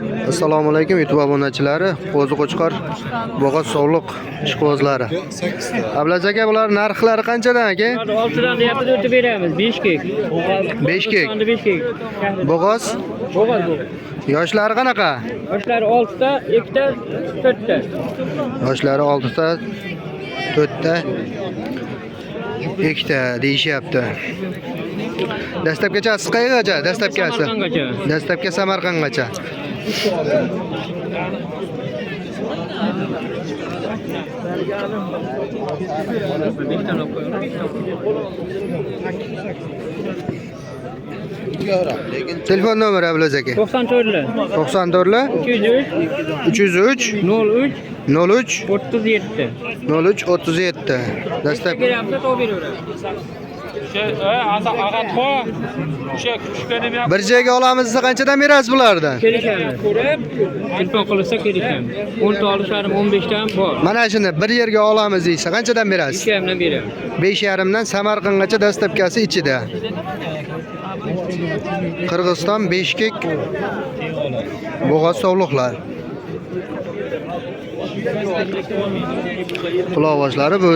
Assalomu alaykum YouTube obunachilari, Qo'zi Qo'chqor Bo'g'oz sovliq ishqibozlari. Ablaz aka, bular narxlari qanchadan aka? Oltidan deyapti, o'tib beramiz. 5 kek. 5 kek. 5 kek. Bo'g'oz Bo'g'oz bu. yoshlari qanaqa? Yoshlari 6 ta, 2 ta, 4 ta. Yoshlari 6 ta, 4 ta, 2 ta deyishyapti. Dastlabgacha qayergacha? Dastlabkasi. Samarqandgacha. Dastlabki Samarqandgacha. Telefon nomeri Abdulaziz aka. 94 94 303 303 03 03 37. 03 37. Dastlab Kelyapti, to'p beraveradi. bir joyga olamiz desa qanchadan berasiz bulardan? Kelishamiz. Telefon qilsa kelishamiz. 10 ta olishlarim 15 ta ham bor. Mana shuni bir yerga olamiz desa qanchadan berasiz? 2 dan beramiz. 5,5 dan Samarqandgacha dastlabkasi ichida. Qirg'iziston Beshkek Bo'g'oz sovliqlar. Quloqboshlari bu.